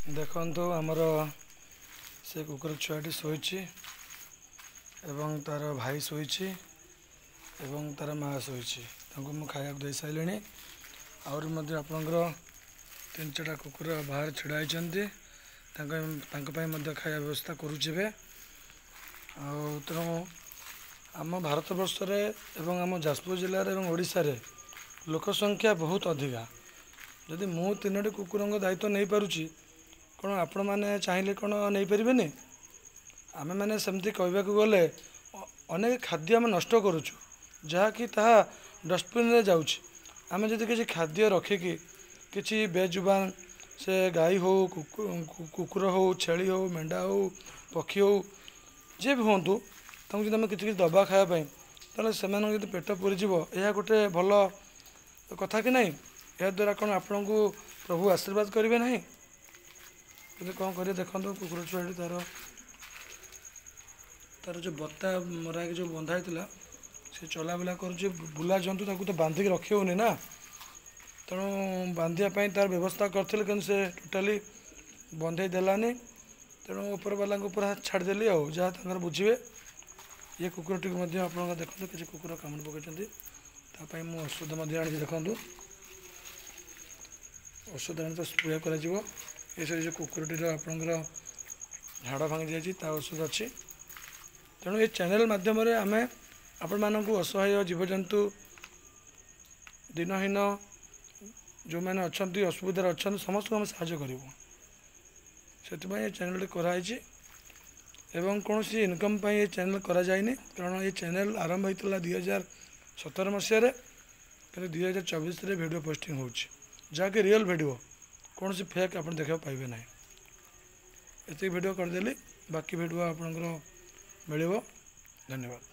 ଦେଖନ୍ତୁ, ଆମର ସେ କୁକୁର ଛୁଆଟି ଶୋଇଛି ଏବଂ ତା'ର ଭାଇ ଶୋଇଛି ଏବଂ ତା'ର ମା ଶୋଇଛି। ତାଙ୍କୁ ମୁଁ ଖାଇବାକୁ ଦେଇସାରିଲିଣି। ଆହୁରି ମଧ୍ୟ ଆପଣଙ୍କର 3 4ଟା କୁକୁର ବାହାରେ ଛିଡ଼ା ହେଇଛନ୍ତି। ତାଙ୍କ ପାଇଁ ମଧ୍ୟ ଖାଇବା ବ୍ୟବସ୍ଥା କରୁଛି ଏବେ। ଆଉ ତେଣୁ ଆମ ଭାରତବର୍ଷରେ ଏବଂ ଆମ ଯାଜପୁର ଜିଲ୍ଲାରେ ଏବଂ ଓଡ଼ିଶାରେ ଲୋକ ସଂଖ୍ୟା ବହୁତ ଅଧିକା। ଯଦି ମୁଁ 3ଟି କୁକୁରଙ୍କ ଦାୟିତ୍ୱ ନେଇପାରୁଛି, କ'ଣ ଆପଣମାନେ ଚାହିଁଲେ କ'ଣ ନେଇପାରିବେନି? ଆମେମାନେ ସେମିତି କହିବାକୁ ଗଲେ ଅନେକ ଖାଦ୍ୟ ଆମେ ନଷ୍ଟ କରୁଛୁ, ଯାହାକି ତାହା ଡଷ୍ଟବିନ୍ରେ ଯାଉଛି। ଆମେ ଯଦି କିଛି ଖାଦ୍ୟ ରଖିକି କିଛି ବେଜୁବାନ, ସେ ଗାଈ ହଉ, କୁକୁର ହଉ, ଛେଳି ହଉ, ମେଣ୍ଢା ହଉ, ପକ୍ଷୀ ହଉ, ଯିଏ ବି ହୁଅନ୍ତୁ, ତାଙ୍କୁ ଯଦି ଆମେ କିଛି କିଛି ଦେବା ଖାଇବା ପାଇଁ, ତାହେଲେ ସେମାନଙ୍କ ଯଦି ପେଟ ପୁରିଯିବ, ଏହା ଗୋଟେ ଭଲ କଥା କି ନାହିଁ? ଏହାଦ୍ୱାରା କ'ଣ ଆପଣଙ୍କୁ ପ୍ରଭୁ ଆଶୀର୍ବାଦ କରିବେ ନାହିଁ? କିନ୍ତୁ କ'ଣ କରିବେ, ଦେଖନ୍ତୁ, କୁକୁର ଛୁଆଟି ତା'ର ଯେଉଁ ବତା ମରା ହେଇକି ଯେଉଁ ବନ୍ଧା ହେଇଥିଲା, ସେ ଚଲାବୁଲା କରୁଛି। ବୁଲା ଜନ୍ତୁ, ତାକୁ ତ ବାନ୍ଧିକି ରଖି ହେଉନି ନା। ତେଣୁ ବାନ୍ଧିବା ପାଇଁ ତା'ର ବ୍ୟବସ୍ଥା କରିଥିଲେ, କିନ୍ତୁ ସେ ଟୋଟାଲି ବନ୍ଧେଇ ଦେଲାନି। ତେଣୁ ଉପରବାଲାଙ୍କ ଉପରେ ଛାଡ଼ିଦେଲି, ଆଉ ଯାହା ତାଙ୍କର ବୁଝିବେ। ଇଏ କୁକୁରଟିକୁ ମଧ୍ୟ ଆପଣଙ୍କ ଦେଖନ୍ତୁ, କିଛି କୁକୁର କାମୁଡ଼ି ପକାଇଛନ୍ତି। ତା ପାଇଁ ମୁଁ ଔଷଧ ମଧ୍ୟ ଆଣିଛି। ଦେଖନ୍ତୁ, ଔଷଧ ଆଣି ତ ସ୍ପ୍ରେ କରାଯିବ। ଏସବୁ ଯେଉଁ କୁକୁରଟିର ଆପଣଙ୍କର ହାଡ଼ ଭାଙ୍ଗି ଯାଇଛି, ତା ଔଷଧ ଅଛି। ତେଣୁ ଏ ଚ୍ୟାନେଲ୍ ମାଧ୍ୟମରେ ଆମେ ଆପଣମାନଙ୍କୁ ଅସହାୟ ଜୀବଜନ୍ତୁ, ଦିନହୀନ ଯେଉଁମାନେ ଅଛନ୍ତି, ଅସୁବିଧାରେ ଅଛନ୍ତି, ସମସ୍ତଙ୍କୁ ଆମେ ସାହାଯ୍ୟ କରିବୁ। ସେଥିପାଇଁ ଏ ଚ୍ୟାନେଲ୍ଟି କରାହେଇଛି ଏବଂ କୌଣସି ଇନକମ୍ ପାଇଁ ଏ ଚ୍ୟାନେଲ୍ କରାଯାଇନି, କାରଣ ଏ ଚ୍ୟାନେଲ୍ ଆରମ୍ଭ ହୋଇଥିଲା 2017 ମସିହାରେ, କିନ୍ତୁ 2024ରେ ଭିଡ଼ିଓ ପୋଷ୍ଟିଂ ହେଉଛି, ଯାହାକି ରିଅଲ୍ ଭିଡ଼ିଓ, କୌଣସି ଫେକ୍ ଆପଣ ଦେଖିବାକୁ ପାଇବେ ନାହିଁ। ଏତିକି ଭିଡ଼ିଓ କରିଦେଲି, ବାକି ଭିଡ଼ିଓ ଆପଣଙ୍କର ମିଳିବ। ଧନ୍ୟବାଦ।